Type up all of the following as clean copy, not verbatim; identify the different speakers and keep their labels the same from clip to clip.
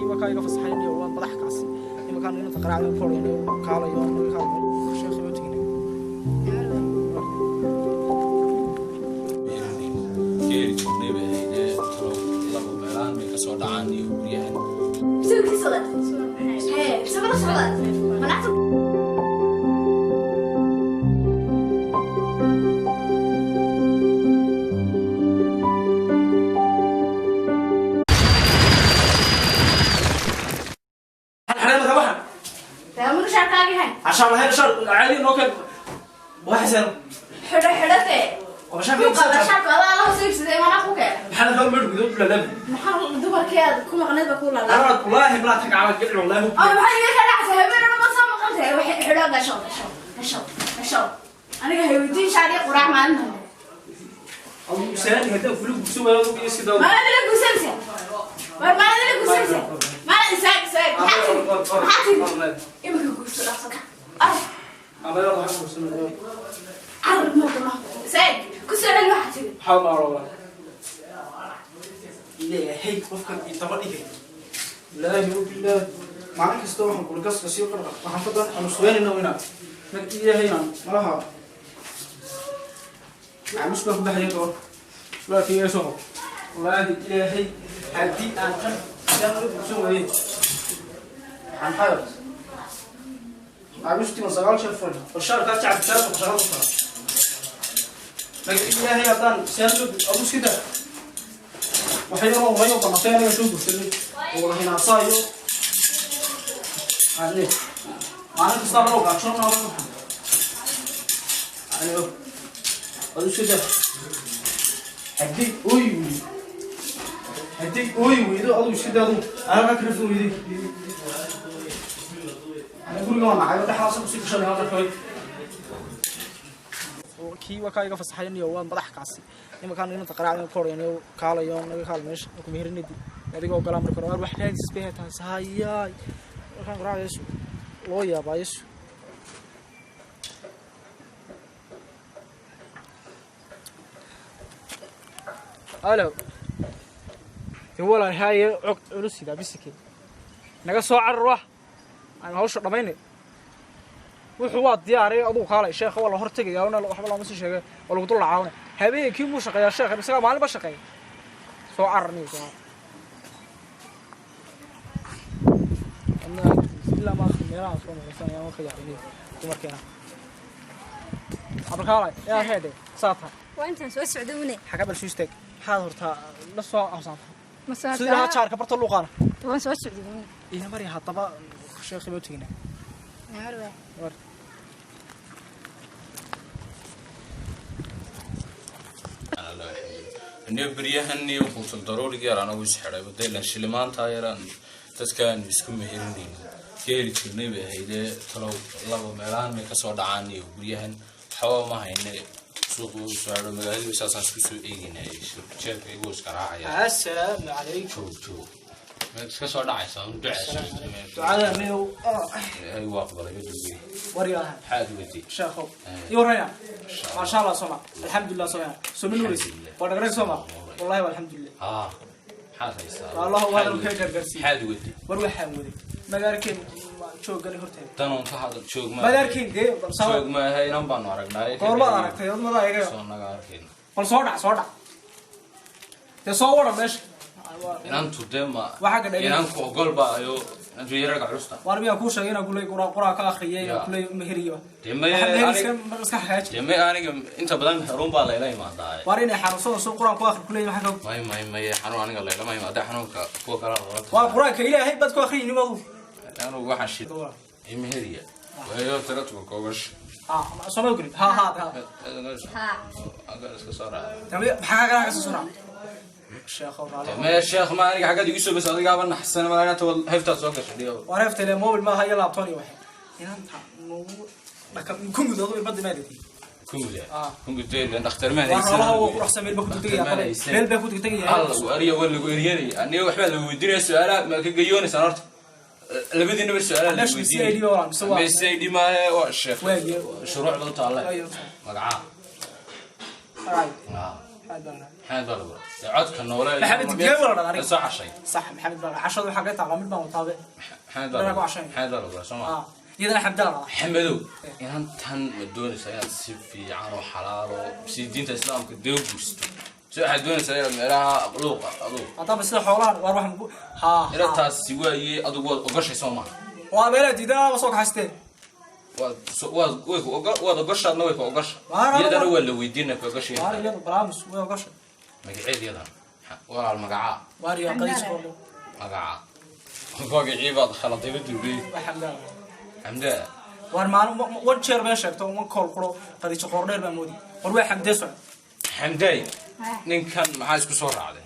Speaker 1: Waa kaa iga fasaxayn iyo waa madax kaasi imankaan inanta qaraacda ku odhan kaalayo naga kaalmay sheekhi baa teginay.
Speaker 2: Geeri jirnay bay ahaydee, talow laba meelahan bay kasoo dhacaan iyo guryahan.
Speaker 1: عشان هاي شر عادي نو كان واحد سنة وعشان maxaa laga mid gudo la أنا والله ما تك عمل قدر والله.
Speaker 3: Aniga hayweydiin shaariya quraac maalin dambe.
Speaker 1: أو سنة هذا كله بسوا يا أبو سيدا.
Speaker 3: Maalin la guursanaysa war, maalin la guursanaysa, maalin isaag isaag. Maxaa tiri? Maxaa tiri? Imika guurso, dhaqso ka ar.
Speaker 1: أنا يلا حبوا سنة.
Speaker 3: Carar mooda isaag ku soo celi, waxaa tiri.
Speaker 1: حاول ما والله إلهي qofkan ii daba dhigay, ilaahi o bilaah, maalin kasta waxaan kula gaska sii qarqa waxaan ka dan aanu sugeynayna inaan mag ilaahay inaan malaha macmuus baan ku baxaya gabar walaalkii iga soo qab. Wallaahi ilaahay haddii aan tan sidaan ula gursan waayey waxaan xayar macmuustii ma 9 jeer furan bal shaarkaas jacab shaarka shaqada ku fara mag ilaahay haddaan sidaan ula abu iska daa waxay yaroo horay oo banatay anaga soo gursanay oo wada hinaasaayo ane maalin kasta loo gaajoon anigo adu iska daa haddii ooyi weydo, haddii ooyi weydo adu iska daa, adu anaga kala weyday ana guriga waa nacay oo dhexdaasa kusii gashanay halka kale. Kii waa kaa iga fasaxayn iyo waa madax kaasi imankaan inanta qaraacda ku odhan kaalayo naga kaal meesha ku meherinadi adiga ogolaa marka hore wax raadis bay taas hayaay markaan qaraacayso loo yaabaa yesu. Alo dee walaal, haye cog culus sidaa bisike naga soo carar wah aan hawsha dhamaynay. Wuxuu waa diyaaray aduu kaalay sheekha waa la hortegayaa una waxba looma sii sheegay waa lagu dul lacaawna. Habeenkii muu shaqeeyaa sheekha isagaa maalin ba shaqeeya. Soo carar niyo soo carar ilaa maanta meelaha soo noqosan ayaan ka yaabay niyo dumarkeena abarkaalay yaa heedhe saa tahay.
Speaker 4: Waa intaan soo socday une.
Speaker 1: Xaga bal soo istaag, maxaad hortaa la soo amsaanta
Speaker 4: Masaafo.
Speaker 1: Sidii lahaa jaarka barta luuqaana.
Speaker 4: Waan soo socday une.
Speaker 1: Ina mari haddaba sheekhi baa u teginaa.
Speaker 4: Naar waa.
Speaker 1: War.
Speaker 2: Aniyo beryahan iyo quutul daruuriga yar anagu isxidhay badaylan shilimaanta yaraan dadkaan isku meherinayn geeri jirnay bay ahaydee, talow laba meelahan bay kasoo dhacaan iyo guryahan waxba ma hayne suuqa u soo xidho magaalada saasaan isku soo eegaynay jeebka igu iskaraacaya.
Speaker 1: Assalaamu calaykum.
Speaker 2: Joog joog ma iska soo dhacaysaa un ducayso.
Speaker 1: Ducada niyow.
Speaker 2: Ilaahay waa aqbalay badugey.
Speaker 1: Waryaha.
Speaker 2: Maxaad waday?
Speaker 1: Sheekhow iyo waraya, maasha allah soma alxamdulilah soma soma nuureysi waa dhagray soma wallahi alxamdulilah.
Speaker 2: Haa, maxaad haysaa?
Speaker 1: Allah waa ka gargaarsiiye.
Speaker 2: Maxaad waday?
Speaker 1: War waxaan waday magaalkeen joogani horteeda.
Speaker 2: Danoon ka hadal joog ma
Speaker 1: magaalkeen dee bal sawa.
Speaker 2: Joog maaha, inan baanu aragnaa.
Speaker 1: Goormaad aragtay odmada iga?
Speaker 2: Soo naga arkayna.
Speaker 1: Bal soo dhac, soo dhac dee, soo wara meesha.
Speaker 2: Inantu dee ma
Speaker 1: Waxaa ka dhagay-
Speaker 2: inanku ogol ba ayo inantu yaraga culusta.
Speaker 1: Waar miyaan kuu sheegay inaan kuley quraan quraan ka akhriyay inaan
Speaker 2: Ya.
Speaker 1: kuley meheriyo?
Speaker 2: Dee may
Speaker 1: Waxaan
Speaker 2: aniga
Speaker 1: meheriska iska hagaaji.
Speaker 2: Dee may aniga inta badan xarun baa layla imaadaa.
Speaker 1: Waar inay xanuunsada soo quraan ku akhri kuley maxaa ka
Speaker 2: May xanuun aniga laylama imaada, xanuunka kuwa kalaa loola
Speaker 1: waa quraanka ilaahay baad ku akhriyi nimadu.
Speaker 2: Anigu waxaan shid imeheriya waayo taratuka koogash.
Speaker 1: Ah, soo gelin ha ha ha.
Speaker 4: Haa.
Speaker 2: Aga iska soo raaca.
Speaker 1: Tamam, maxaa kaga soo raaca sheekhow raali?
Speaker 2: May sheekh ma aniga xaggaad igu soo bas adigaaba naxsan ma inaad heftaad soo gashay dhigo.
Speaker 1: Wareeftay le mobil maaha iyo laptop iyo waxay inanta nugu dhaka ku mudado irbada maadati.
Speaker 2: Kumude.
Speaker 1: Ah.
Speaker 2: Kumude dhakhtar ma
Speaker 1: waa xoolaha waa ku dhaqsan meel baa ku degdegaya meel baa ku degdegaya.
Speaker 2: Alla ariya waa lagu eryanaya aniga waxbaa lagu weydiinaya su-aalaha ma ka gayoonaysan horta labadiinaba su-aalaha lagu
Speaker 1: Meesha
Speaker 2: weydiinaya.
Speaker 1: CID waa mise waa-
Speaker 2: CID maahe waa sheekh
Speaker 1: Waaye.
Speaker 2: shuruucda u taalla.
Speaker 1: Waaye.
Speaker 2: Magacaa?
Speaker 1: Alright.
Speaker 2: Ah.
Speaker 1: Maxamed baa la dhahaa.
Speaker 2: Maxamed baa lagu dee codka noole.
Speaker 1: Maxamed Digee baa la dhahaa aniga.
Speaker 2: Soo cashay.
Speaker 1: Sax, Maxamed baa la dhahaa. Cashada waxaa kaga taala mid baan wataabe.
Speaker 2: Maxamed baa
Speaker 1: Dhanaa
Speaker 2: lagu
Speaker 1: ku cashayn.
Speaker 2: Maxamed baa lagu soo ma?
Speaker 1: Ah, iyadana Xamdaa la dhahaa.
Speaker 2: Maxamedow, inantan ma doonaysaa inaad si fiican oo xalaal oo si diinta islaamka dee u guursato, si waxaad doonaysaa inaad meelaha luuqa adugu?
Speaker 1: Haddaba sida xoolahan waar waxaan ku haa.
Speaker 2: Inantaasi waaye, adigu waad ogashay soo maha?
Speaker 1: Waa meelaa diidaa ma soo kaxaysteen.
Speaker 2: Waad waad way ku ogo, waad ogoshaadna way ku ogosha. Iyadana waa la weydiina ku ogashay.
Speaker 1: Waar iyadu baraamus way ogashay.
Speaker 2: Magaceed iyadan walaal, magacaa?
Speaker 1: Waar iyo qadiis qoordho.
Speaker 2: Magacaa, magacii baad khaladay ma durbey.
Speaker 1: Waa Xamdaa la dhahaa.
Speaker 2: Xamdaa.
Speaker 1: Waar maalin one jeer been sheegto, one call quro qadiijo qoordheer baa moodi. War waa Xamdee socod.
Speaker 2: Xamdaay, ninkan maxaa isku soo raacday?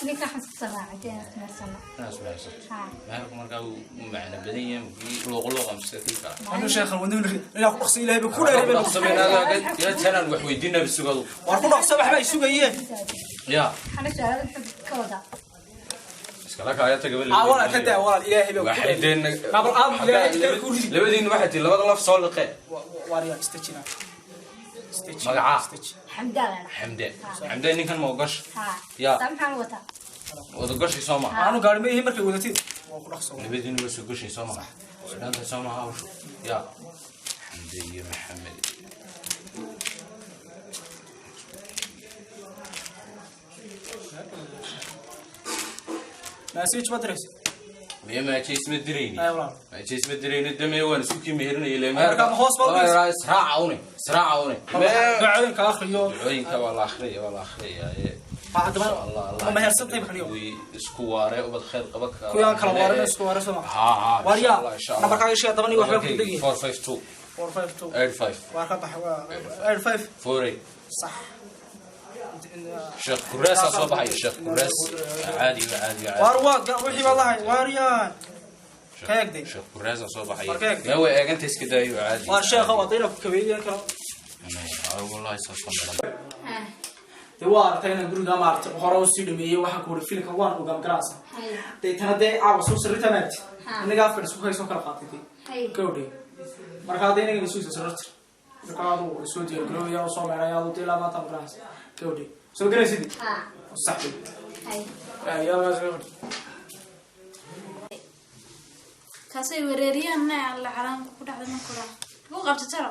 Speaker 4: Ninka waxaan isku soo raacay dee inaan ismeersano.
Speaker 2: Inaad ismehersato?
Speaker 4: Haa.
Speaker 2: Meherku markaa wuu macno badan yahay, kii luuq luuqa mise kii kale?
Speaker 1: Anu sheekhan wadni inaa ku dhaqso Ilaahay ba ku dheeray baa.
Speaker 2: Tanaan wax weydiinaa bisugadu.
Speaker 1: Waar ku dhaqso, waxba ay sugayeen.
Speaker 2: Ya.
Speaker 4: Waxaan su'aalo muxuu ka wadaa?
Speaker 2: Iskala kaaya taga.
Speaker 1: Ah, walaal ka daa, walaal Ilaahay ba ku
Speaker 2: waxay
Speaker 1: dheeray.
Speaker 2: deen.
Speaker 1: Nabal aam Ilaahay jidka ku ridi.
Speaker 2: Labadiin waxay tii labada laf soo liqee.
Speaker 1: Waar yaa istajina. Istajina.
Speaker 2: Magacaa?
Speaker 1: Istajina.
Speaker 4: Xamdaa la dhahaa.
Speaker 2: Xamde, Xamde, ninkan ma ogash?
Speaker 4: Haa.
Speaker 2: Ya.
Speaker 4: Saa maxaan wataa?
Speaker 2: Wada gashay soo maha?
Speaker 1: Aanu gaari ma ihi markay wadatid. Waa ku dhaqso.
Speaker 2: Labadiin waa soo gashay soo maha? Dhanta soo maha hawshu ya Xamde iyo Maxamed.
Speaker 1: Message ma diraysa?
Speaker 2: Miya maajays ma dirayni?
Speaker 1: Ay walaal.
Speaker 2: Maajays ma dirayni, dame waan isku kii meherinaya ile.
Speaker 1: Marka ma hoos baad u dhigaysaa?
Speaker 2: Israaca une, israaca une.
Speaker 1: Ducooyinka akhriyo.
Speaker 2: Ducooyinka waa la akhriyaya, waa la akhriyaya.
Speaker 1: Haddaba
Speaker 2: Insha Allah, Allah
Speaker 1: ma mehersantahay maxniyo?
Speaker 2: Way isku waare ubad khayr qaba ka.
Speaker 1: Kuyaan kala waarina isku waare soo ma?
Speaker 2: Ha ha.
Speaker 1: Waar yaa nambarkaaga sheeg haddaba, aniga waxbaa ku degaya.
Speaker 2: 452.
Speaker 1: 452.
Speaker 2: 85.
Speaker 1: Waar ka baxay waa 85.
Speaker 2: 48.
Speaker 1: Sax.
Speaker 2: Sheekh Kuraas soo baxaya, Sheekh Kuraas caadi caadi caadi.
Speaker 1: Waar waa wixii baa lahay waar yaa ka eegday.
Speaker 2: Sheekh Kuraas soo baxaya.
Speaker 1: Waar ka eegday.
Speaker 2: Ma way eeganta, iska daayo caadi.
Speaker 1: Waar sheekha waa dayna ku kabeeyeen karo.
Speaker 2: Wallahi soo soo.
Speaker 4: Haa.
Speaker 1: Dee waa aragtay inaan guriga maaragtay hore u sii dhameeyey, waxaan ku wuri filka waan ogaan garaasa.
Speaker 4: Hay.
Speaker 1: Deetana dee caawa soo sirrita maaragtay.
Speaker 4: Ha.
Speaker 1: Inagaa afar isku haysoo kala qaatay dee.
Speaker 4: Hay.
Speaker 1: Gabadhay marka hadda inaga sugaysa sirrta, marka adu soo diyaargarooya oo soo meeraya adu dee ilaa maanta ma garanaysa gabadhay soo garanaysid.
Speaker 4: Haa.
Speaker 1: Sax wey.
Speaker 4: Hay.
Speaker 1: Yaa gabadhay.
Speaker 3: Kaasay wereeriyaan na alla calaamka ku dhacday ma kora lagu qabto taro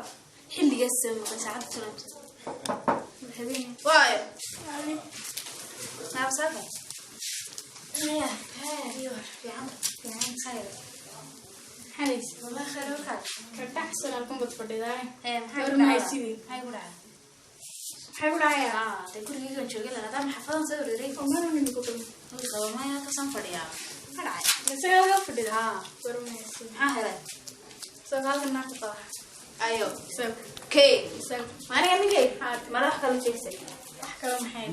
Speaker 3: xilligaas soo maqay saacadda tolobta habeen waayo naabsaaka ya iyo fiican fiican khayr.
Speaker 5: Xalis.
Speaker 3: Wallahi khayr warkaad.
Speaker 5: Ka dhacsan halkan baad fadhidaa.
Speaker 3: Ee, maxay
Speaker 5: War
Speaker 3: ku dhacay?
Speaker 5: mahaysidii.
Speaker 3: Maxay ku dhacay? Maxay ku dhacay? Ah, dee gurigeygan joogay la hadaa maxafadan soo wereeray.
Speaker 5: Oo mana ninku qabo.
Speaker 3: Way qabo maya, kasaan fadhiyaa maxaa dhacay?
Speaker 5: Isaga halkan fadhida.
Speaker 3: Haa.
Speaker 5: War mahaysidii.
Speaker 3: Maxaa helay?
Speaker 5: Isaga halkan naagta qaba.
Speaker 3: Ayo.
Speaker 5: Isaga.
Speaker 3: Kee?
Speaker 5: Isaga.
Speaker 3: Maaniga ninkay mala wax kala jeestay.
Speaker 5: Wax kale maxay?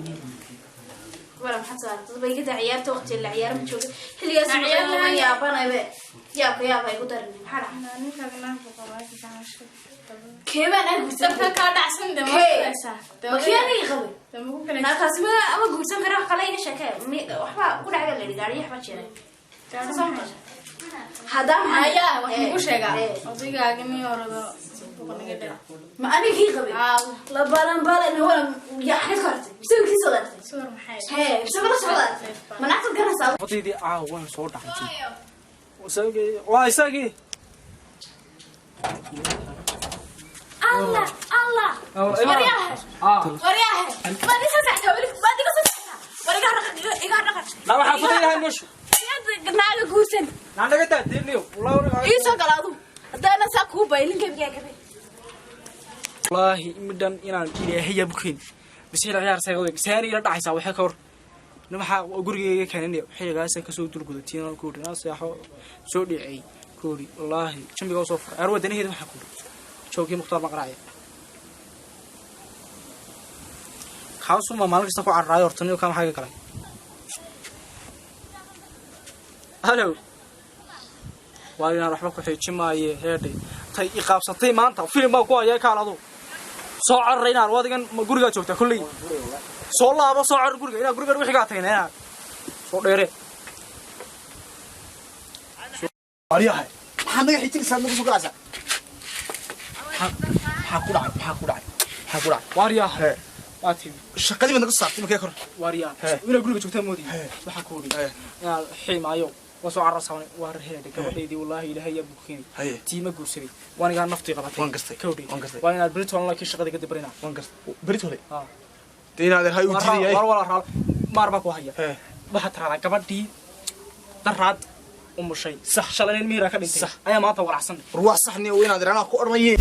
Speaker 3: Wala maxaa saaran dad bay iga daa ciyaarta, waqti la ciyaar ma jooga xilligaas.
Speaker 5: Na ciyaar
Speaker 3: ma
Speaker 5: la'aan.
Speaker 3: Yaabanaybe yaabka yaab ay ku darin, maxaa dhacay?
Speaker 5: Na ninkaaga naagta qaba halkan ka
Speaker 3: Keebaan aan guursan?
Speaker 5: Dabka kaa dhacsan de ma
Speaker 3: Kee?
Speaker 5: kulaysaa.
Speaker 3: Ma kii aniga qabay?
Speaker 5: De ma ku kalaysaa.
Speaker 3: Naakaasi ma ama guursan kara, wax kale iga sheekee. Waxbaa ku dhacay la yidhi, gaariyo waxbaa jiray.
Speaker 5: Gaari
Speaker 3: Soo
Speaker 5: maxay?
Speaker 3: Haddaan maxaa
Speaker 5: Ayaa wax mugu sheegaa.
Speaker 3: Ee.
Speaker 5: Odaygaaga nin orado boqol naga dheer.
Speaker 3: Ma anigii qabay?
Speaker 5: Aa.
Speaker 3: La balan balan wala yaa xid kortay sawirkiisa wadaagtay.
Speaker 5: Sawir maxay?
Speaker 3: Hee, isaga la socdaa ma naagtad garanaysaa?
Speaker 1: Fadidii caawa waan soo dhacay. Isagii waa isagii.
Speaker 3: Allah Allah! Waryahe! Waryahe, maad iga soo soctaa weli, maad iga soo soctaa. War iga dhaqan, iga dhaqan.
Speaker 1: Na waxaa fadhiyahay meeshu.
Speaker 3: Naaga guursan.
Speaker 1: Naa naga daa deerniyo wallahi.
Speaker 3: Ii soo gala adu haddaana saa kuu baylin gebigaa gabe.
Speaker 1: Wallaahi midhan inaan Ilaahay yabkin bisi la ciyaar sayga saani ila dhacaysaa waxay ka hor nin waxaa gurigeyga keenanaya xilligaas kasoo dulgudatiin oo kuuri naa seexo soo dhicay kuuri wallaahi jambiga soo furay arwa danaheeda waxaa kuuri joogii Mukhtaar maqraacaya kaasuma maalin kasta ku carraayo horta niyo kaa maxaa iga galay. Halo, waa inaan waxba ku xiijin maaye heedhay tay i qaabsatay maanta filim baan ku hayaa kaal adu soo cararay inaan wadigan ma gurigaa joogtaa kolley soo laabo soo carar guriga inaan gurigan wixigaa tagna inaan soo dheere.
Speaker 6: Waryahay, maxaa naga xijinaysaa, nagu soo galaysaa? Maxaa ku dhacay? Maxaa ku dhacay? Maxaa ku dhacay?
Speaker 1: Waaryahay. Waa timi.
Speaker 6: Shaqadii baad naga saartay markii kor.
Speaker 1: Waaryaa.
Speaker 6: Hee.
Speaker 1: Inaa guriga joogtaa moodayay.
Speaker 6: Hee.
Speaker 1: Waxaan ku odhi.
Speaker 6: Hee.
Speaker 1: Inaan xiimaayo. Waa soo cararsaanay. Waa reheedhay gabadhaydii, wallaahi ilaahay yaa buu keenay.
Speaker 6: Haye.
Speaker 1: Tiima guursaday. Waanigaa naftii qabatay.
Speaker 6: Waan gartay.
Speaker 1: Kawdhi.
Speaker 6: Waan gartay.
Speaker 1: Waa inaad berito online kii shaqada ka dibarinaa.
Speaker 6: Waan gartay. Berit hore.
Speaker 1: Ah.
Speaker 6: Dee inaad hay u diidayahay.
Speaker 1: Waar walaal raal. Maar baa ku haya.
Speaker 6: Hee.
Speaker 1: Waxaad tiraahdaa gabadhii daraad umushay. Sax. Shalay nin miira ka dhintay.
Speaker 6: Sax.
Speaker 1: Ayaa maanta walacsan.
Speaker 6: War waa sax niyow, inaad anaa ku odhanayay.